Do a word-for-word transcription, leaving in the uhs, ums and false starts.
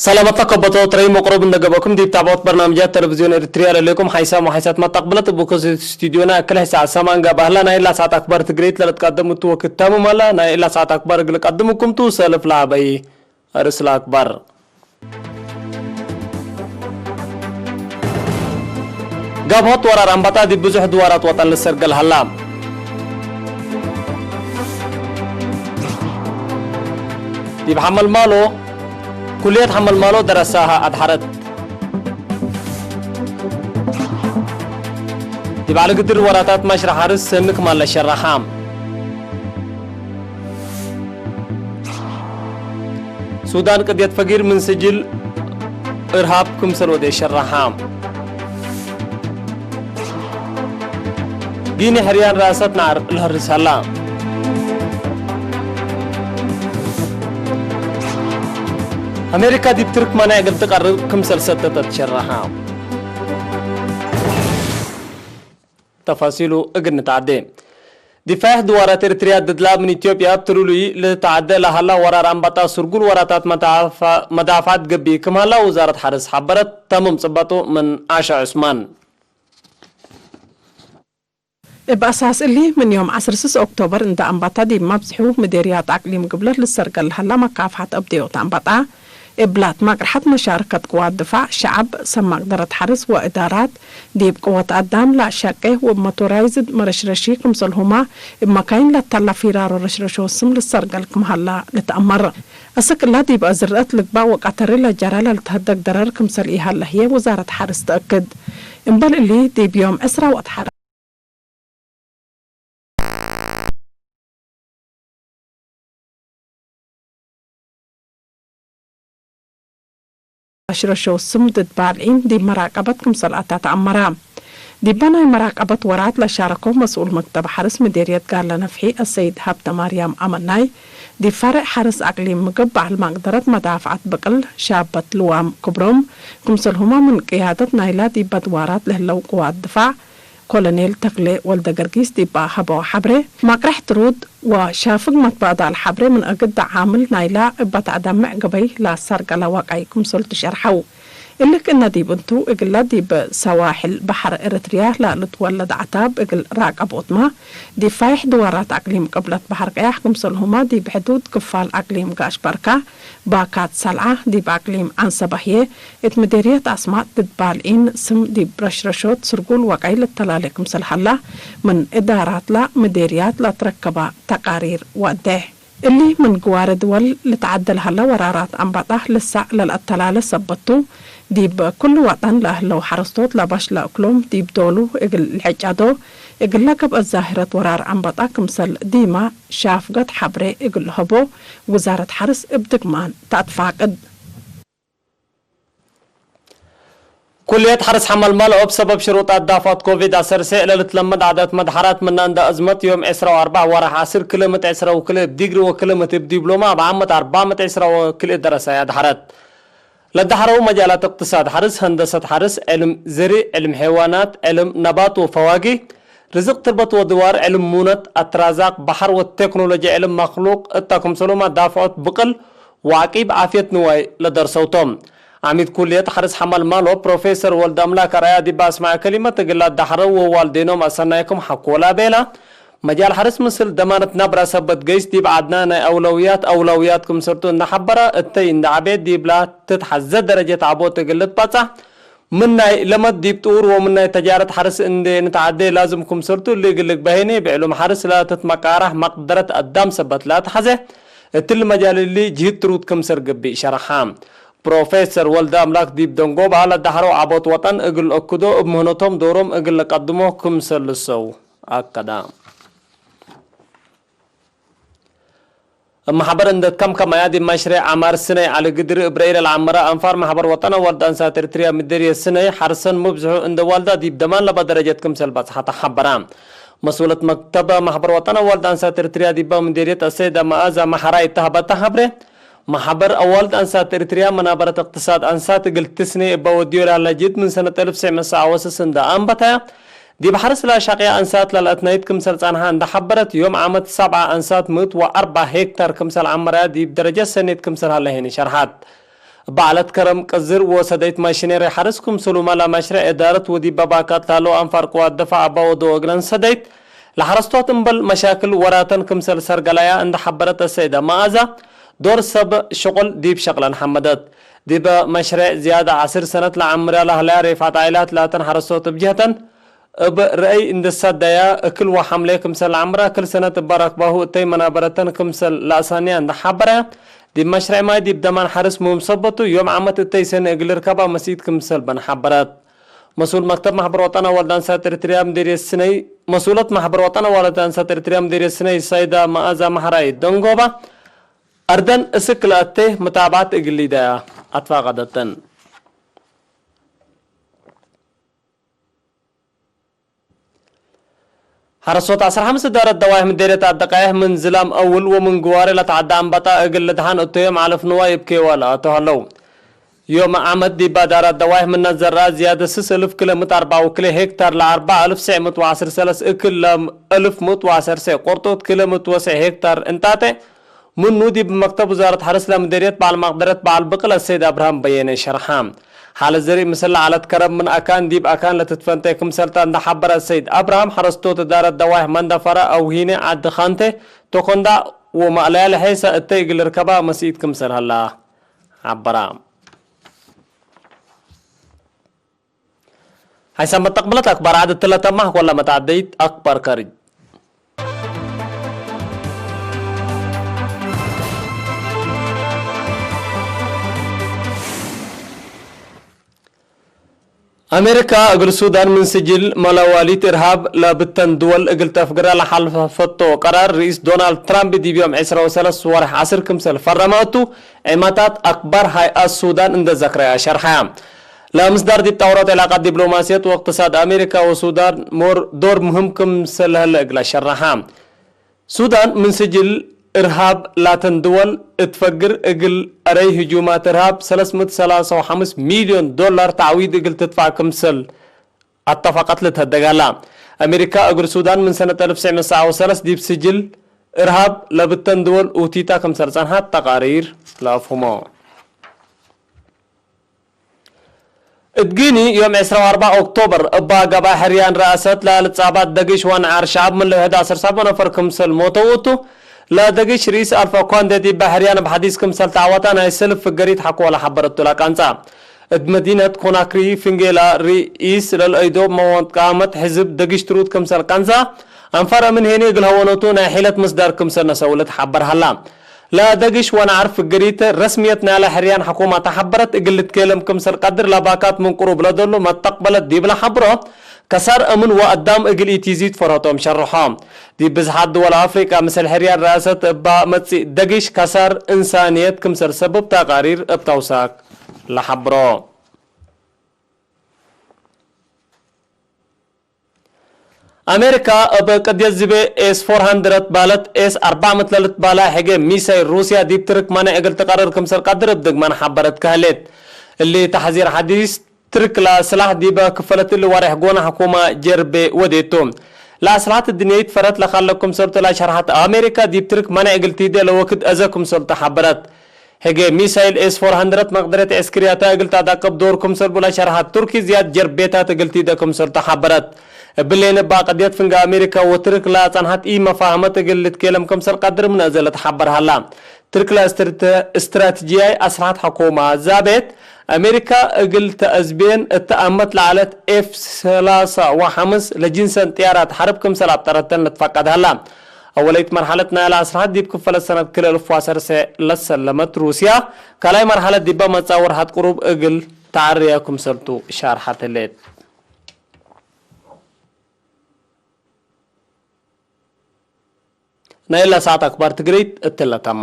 ሰላመት ለከበቶ ትረይ መቅሩብ እንደ ገብአኩም ዲብ ታብዖት በርናምጃት ተለቪዝዮን ኤሪትርያ ለሌኩም ሓይሳም ወሓይሳት መተቅብለት እብ ኩስ ስቱድዮና እክል ሕሳዕ ሰማን ጋብ አህላ ናይ እላ ሰዓት አክባር ትግሪት ለልትቀደም እቱ ወክድ ታምም አላ። ናይ እላ ሰዓት አክባር እግል ቀድምኩም ቱ ሰልፍ ለአበይ። አርስ ለአክባር። ጋብሆት ወራር አንበጣ ዲብ ብዙሕ ድዋራት ወጠን ልሰርገል ሀላ። ዲብ ሐመልማሎ፣ ኩልየት ሐመልማሎ ደረሳሀ አድሐረት። ዲብ ዐሊ ግድር ወራታት ማሽረ ሐርስ ሰኒ ክማን ለሸረሓ። ሱዳን ቅድየት ፈጊር ምን ስጅል እርሃብ ክምሰል ወዴ ሸረሓ። ጊኒ ሕርያን ረአሰት ነዐር ለሀርስ ሀላ። አሜሪካ ዲብ ትርክ መናዕ እግል ትቀርብ ክምሰል ሰተተት ሸረሓ። ተፋሲሉ እግል ንትዐዴ። ዲፋዕ ድዋራት ኤሪትርያ ድድላ ምን ኢትዮጵያ እብ ትሉሉይ ልትዐዴ ለሀላ ወራር አንበጣ ሱርጉል ወራታት መዳፋ-፣ መዳፍዐት ገብእ ክም ሀላ ውዛረት ሐርስ ሐበረት። ተምም ጽበጡ ምን አሸ ዑስማን። እብ አሳስ እሊ፣ ምን ዮም ዐስር ስስ ኦክቶበር እንደ አንበጣ ዲብ መብዝሑ ምዴርያት አቅሊም ግብለት ልሰርገል ለሀላ መካፍሐት አብደዮት አንበጣ፣ እብላት መቅርሐት መሻርከት ቅዋት ድፋዕ፣ ሸዐብ፣ ሰብ መቅደረት ሐርስ ወእዳራት፣ ዲብ ቅወት አዳም ለአሸቄ ወእብ ሞቶራይዝድ መረሽረሺ ክምሰልሁመ እብ መካይን ለተላ ፊራሮ ረሽረሾ ስም ልሰርገል ክም ሀላ ልትአመር። አስክ እላ ዲብ አዝርአት ልግባእ ወቀተሪ ለጀረ ለልትሀደግ ደረር ክምሰል ኢሀለ ህዬ ውዛረት ሐርስ ተአክድ። እምበል እሊ፣ ዲብ ዮም ዕስራ ወአሐድ ሐርስ አሽረሸው ስም ድድ ባልዒን ዲብ መራቀበት ክምሰል አታ ተአመረ። ዲበ ናይ መራቀበት ወራት ለሻረከው መስኡል መክተብ ሐርስ ምዴርየት ጋለ ነፍሒ አሰይድ ሀብተማርያም አመናይ፣ ዲብ ፈሬዕ ሐርስ አቅሊም ምግብ በዐል መቅደረት መዳፍዐት ብቅል ሻበት ልዋም ክብሮም፣ ክምሰልሁመ ምን ቅያደት ናይላ ዲበ ድዋራት ለህለው ቅዋት ድፋዕ፣ ኮሎኔል ተክሌ ወልደገርጊስ ዲብ ሀበው ሐብሬ፣ መቅረሕ ትሩድ ወሻፍግ መትባዳል ሐብሬ ምን እግል ደዓምል ናይላ እበ ተአደምዕ ገበይ ለአሰርገለ ወቀይ ክምሰል ትሸርሐው። እሊ ክእነ ዲብ እንቱ፣ እግለ ዲብ ሰዋሕል በሐር ኤረትርያ ለልትወለድ ዐታብ እግል ራቀቦትመ፣ ዲብ ፋይሕ ድዋራት አቅሊም ቅብለት በሐር ቀያሕ ክምሰልሁመ ዲብ ሕዱድ ክፋል አቅሊም ጋሽ በርካ፣ ባካት ሰልዐ፣ ዲብ አቅሊም ዐንሰበ ህዬ፣ እት ምዴርየት አስማጥ ድድ ባልዒን ስም ዲብ ረሽረሾት ስርጉል ወቀይ ልተላሌ ክምሰል ሀላ፣ ምን እዳራትላ ምዴርያት ለትረከበ ተቃሪር ወዴ። እሊ ምን ግዋረ ድወል ልትዐደል ሀለ ወራራት አንበጣ ልሳዕ ለልአተላለ ሰበት ቱ፣ ዲብ ክሉ ወጠን ለህለው ሐረስቶት ለባሽ ለእክሎም ዲብ ዶሉ እግል ልሕጨዶ፣ እግለ ገብአ ዛህረት ወራር አንበጣ ክምሰል ዲመ ሻፍገት ሐብሬ እግል ልሀቦ ውዛረት ሐርስ እብ ድግማን ተአትፋቅድ። ኩልየት ሐርስ ሐመልማሎ እብ ሰበብ ሽሩጣት ዳፍዖት ኮቪድ ዐሰርተ ለልትለመድ ዐዳት መድሐራት ምና እንደ አዝመት ዮም ዕስራ ወአርበዕ ወርሕ ዐስር ክልኤ ምእት ዕስራ ወክልኤ እብ ዲግሪ ወክልኤ ምእት እብ ዲብሎማ እብ ዓመት አርበዕ ምእት ዕስራ ወክልኤ ደረሳይ አድሐረት። ለደሐረው መጃላት እቅትሳድ ሐርስ፣ ሀንደሰት ሐርስ፣ ዕልም ዘሪዕ፣ ዕልም ሐይዋናት፣ ዕልም ነባት ወፈዋጊህ፣ ርዝቅ ትርበት ወድዋር፣ ዕልም ሙነት፣ አትራዛቅ በሐር ወቴክኖሎጂ፣ ዕልም መክሉቅ እተ ክምሰሉመ ዳፍዖት ብቅል ወዐቂብ ዓፍየት ንዋይ ለደርሰው ቶም። ዓሚድ ኩልየት ሐርስ ሐመልማሎ ፕሮፌሰር ወልደአምላክ አርአያ ዲብ አስመዐ ከሊመት፣ እግል ለደሐረው ወዋልዴኖም አሰናይኩም ሐኮ ለቤላ፣ መጃል ሐርስ ምስል ደማነት ናብራ ሰበት ገይስ ዲብ ዐድና ናይ አውለውያት አውለውያት ክምሰልቱ እንደ ሐበረ፣ እተይ እንደ ዐቤ ዲብላ ትትሐዘ ደረጀት ዐቦት እግል ልትበጸሕ፣ ምን ናይ ለመድ ዲብ ጥውር ወምን ናይ ተጃረት ሐርስ እንዴ ንትዓዴ ላዝም ክምሰልቱ እሊ እግል ልግበእ ህዬ፣ ብዕሉም ሐርስ ለትትመቃራሕ መቅደረት አዳም ሰበት ለአትሐዜ፣ እትሊ መጃል እሊ ጅህድ ትሩድ ክምሰል ገብእ ሸርሐ። ፕሮፌሰር ወልደአምላክ ዲብ ደንጎባ ለደሐረው ዐቦት ወጠን እግል ለአክዶ፣ እብ ምህነቶም ዶሮም እግል ለቀድሞ ክምሰል ልሰው አከደ። እብ መሕበር እንዴ ትከምከመያ፣ ዲብ መሽሬዕ ዐማር ስነይ ዐሊ ግድሪ እብ ረኢ ለለዐመረ አንፋር መሕበር ወጠን አዋልድ አንሳት ኤሪትርያ ምዴርየት ስነይ፣ ሐርሰን ሙብዝሑ እንዴ ዋልዳ ዲብ ደማን ለበ ደረጀት ክምሰል በጽሐ ተሐበረ። መስኡለት መክተብ መሕበር ወጠን አዋልድ አንሳት ኤሪትርያ ዲበ ምዴርየት አሰይደ መአዛ መሐራይ እተ ሀበተ ሐብሬ፣ መሕበር አዋልድ አንሳት ኤሪትርያ መናበረት እቅትሳድ አንሳት እግል ትስኔ እበ ወድዮ ለሀለ ጅህድ ምን ሰነት አልፍ ወትሰዕ ምእት ወሰላሳ ወስስ እንዴ አንበተያ፣ ዲብ ሐርስ ለአሻቅያ አንሳት ለልአትናይት ክምሰል ጸንሐ እንዴ ሐበረት፣ ዮም ዓመት ሰብዓ አንሳት ምእት ወአርበዕ ሄክታር ክምሰል ዐመረያ ዲብ ደረጀት ሰኔት ክምሰል ሀለ ሄኒ ሸርሐት። እበ ዐለት ከረም ቅዝር ወሰደይት ማሽነሪ ሐርስ ክምሰሉመ ለመሽረዕ እዳረት ወዲበ ባካት ላለው አንፋር ቅዋት ደፋዕ አባ ወዶ እግለን ሰደይት ለሐረስቶት እምበል መሻክል ወራተን ክምሰል ሰርገላያ እንደ ሐበረት አሰይደ መአዛ፣ ዶር ሰብ ሽቁል ዲብ ሸቅለን ሐመደት። ዲበ መሽረዕ ዝያድ ዐስር ሰነት ለዐምርያ ለህለያ ሬፋት ዓኢላት ላተን ሐረስቶት እብ ጀህተን እብ ረአይ እንደ ሰደያ፣ እክል ወሐምሌ ክምሰል ለዐምራ፣ ክል ሰነት እበ ረክባሁ እተይ መናበረተን ክምሰል ለአሳንያ እንደ ሐበረያ፣ ዲብ መሽረዕ ማይ ዲብ ደማን ሐርስ ምህም ሰበቱ፣ ዮም ዓመት እተይ ሰኒ እግል ልርከባ መስኢት ክምሰል በን ሐበረት። መስኡል መክተብ ማሕበር ወጠን አዋልድ አንሳት ኤሪትርያ ምዴርየት ስነይ፣ መስኡለት ማሕበር ወጠን አዋልድ አንሳት ኤሪትርያ ምዴርየት ስነይ ሰይዳ መአዛ ማሕራይ ደንጎባ፣ አርደን እስክ ለአቴ መታብዐት እግል ሊደያ አትፋቀደተን። ሐረሶት ዐስር ሐምስ እዳረት ደዋይሕ ምዴርየት አደቃይሕ ምን ዝላም አውል ወምን ግዋሬ ለተዐደ አንበጣ እግል ልድሐን እቶዮም ዐለፍ ንዋይ እብ ኬዋ ለአቱ ሀለው። ዮም ዓመት ዲብ አዳራት ደዋይሕ ምነ ዘርአ ዝያደት ስስ እልፍ ክለ ምእት አርበዕ ወክልኤ ሄክታር ለአርበዕ እልፍ ትስዕ ምእት ወዐስር ሰለስ እክል ለእልፍ ምእት ወዐሰርሰ ቁርጡት ክለ ምእት ወሰዕ ሄክታር እንጣጤ ምኑ ዲብ መክተብ ውዛረት ሐርስ ለምዴርየት በዐል መቅደረት በዐል ብቅለት ሰይድ አብርሃም በየነ ሸርሐ። ሐለ ዘሪእ ምስል ለዐለት ከረም ምን አካን ዲብ አካን ለትትፈንተ ክምሰልተ እንደ ሐበረ ሰይድ አብርሃም፣ ሐረስቶት እዳረት ደዋይሕ መንደፈረ፣ አውሂነ፣ ዐዲ ኻንቴ፣ ቶኮንዳ ወማእለያ ለሔሰ እተ እግል ርከባ መስኢት ክምሰል ሀላ ሐበራ። ሐይሰ መተቅብለት አክባር ዐድ እትለ ተማህ ኮለ መትዐደይት አክባር ከርጅ። አሜሪካ እግል ሱዳን ምን ስጅል መለዋሊት እርሃብ ለብተን ድወል እግል ተፍግረ ለሐልፈቶ ቀራር፣ ርኢስ ዶናልድ ትራምፕ ዲብ ዮም ዕስራ ወሰለስ ወርሕ ዐስር ክምሰል ፈረመ እቱ፣ ዒማታት አክባር ሀይአት ሱዳን እንደ ዘክረያ ሸርሐያ። ለምስዳር ዲብ ጣውረት ዕላቃት ዲፕሎማስየት ወእቅትሳድ አሜሪካ ወሱዳን ሞር ዶር ምህም ክምሰል ለህለ እግለ ሸረሐ። ሱዳን ምን ስጅል እርሃብ ላተን ድወል እት ፈግር እግል አረይ ህጁማት እርሃብ ሰለስ ምእት ሰላሳ ወሐምስ ሚልዮን ዶላር ተዕዊድ እግል ትድፋዕ ክምሰል አተፈቀት ልትሀደግ ሀላ። አሜሪካ እግል ሱዳን ምን ሰነት አልፍ ትስዕ ምእት ሰብዓ ወሰለስ ዲብ ስጅል እርሃብ ለብተን ድወል ኡቲታ ክምሰል ጸንሐት ተቃሪር ለአፍህሞ። እት ጊኒ ዮም ዕስራ ወአርበዕ ኦክቶበር እባ ገብአ ሕርያን ረአሰት ለልትጻባት ደጊሽ ወነዓር ሸዐብ ምን ልውሕድ ዐስር ሰብዕ ነፈር ክምሰል ሞተው እቱ፣ ለደጊሽ ርኢስ አልፋ ኮንዴ ዲበ ሕርያን እብ ሐዲስ ክምሰል ተዐወተ ናይ ሰልፍ ፍገሪት ሐቆ ለሐበረቱ ለቃንጻ። እት መዲነት ኮናክሪ ፍንጌላ ርኢስ ለልአይዶ መወንት ቃመት ሕዝብ ደጊሽ ትሩድ ክምሰል ቀንጻ፣ አንፈረ ምን ሄኒ እግል ሀወኖቱ ናይ ሒለት ምስዳር ክምሰል ነሰውለት ሐበር ሀላ። ለደግሽ ወነዓር ፍግሪት ረስምየት ናለ ሕርያን ሕኩመት ተሐበረት እግል ልትኬለም ክምሰል ቀድር ለባካት ምን ቅሩብ ለደሉ መተቅበለት ዲብለ ሐብሮ፣ ከሳር እምን ወአዳም እግል ኢቲዚት ፈርሀቶም ሸርሖ። ዲብ ብዝሓት ድወል አፍሪቃ ምስል ሕርያን ረአሰት እባ መጽእ ደግሽ ከሳር እንሳንየት ክምሰል ሰብብ ተቃሪር እብ ተውሳክ ለሐብሮ። አሜሪካ እብ ቅድየት ዝቤ ኤስ ፎር ሀንድረድ ባለት ኤስ አርበዕ ምእት ለልትባላ ሕጌ ሚሳይል ሩስያ ዲብ ትርክ መኔዕ እግል ትቀርር ክምሰል ቀድር እብ ድግመን ሐበረት ከህሌት። እሊ ተሕዚር ሐዲስ ትርክ ለስላሕ ዲበ ክፈለት እሊ ወሬሕ ጎነ ሕኩመ ጀርቤ ወዴቱ። ለአስልሐት እድንየይት ፈረት ለካለ ክምሰልቱ ለሸርሐት አሜሪካ ዲብ ትርክ መኔዕ እግል ቲዴ ለወክድ አዘ ክምሰልቱ ሐበረት። ህጌ ሚሳይል ኤስ ፎር ሀንድረድ መቅደረት ዕስክርያተ እግል ተአዳቅብ ዶር ክምሰል ቡ ለሸርሐት ቱርኪ ዝያድ ጀርቤታት እግል ቲደ ክምሰል ተሐበረት። እብሌን እብ አቅድየት ፍንጌ አሜሪካ ወትርክ ለአጸንሐት ኢ-መፋህመት እግል ልትኬለም ክምሰል ቀድር ምን አዘ ለተሐበር ሀላ። ትርክ ለእስትርተ-፣ እስትራትጅያይ አስልሐት ሕኩመ ዛቤት አሜሪካ እግል ተአዝቤን እተ አመት ለዐለት ኤፍ ሰላሳ ወሐምስ ለጅንሰን ጥያራት ሐርብ ክምሰል አብጠረተን ልትፈቀድ ሀላ። አወለይት መርሐለት ናይለ አስልሐት ዲብ ክፈለት ሰነት ክልኤ እልፍ ወዐሰርተ ለሰለመት ሩስያ፣ ካልኣይ መርሐለት ዲበ መጽአ ወርሐት ቅሩብ እግል ተዐርየ ክምሰልቱ ሻርሐት ህሌት። ናይለ ሰዓት አክባር ትግሪት እትለ ተማ።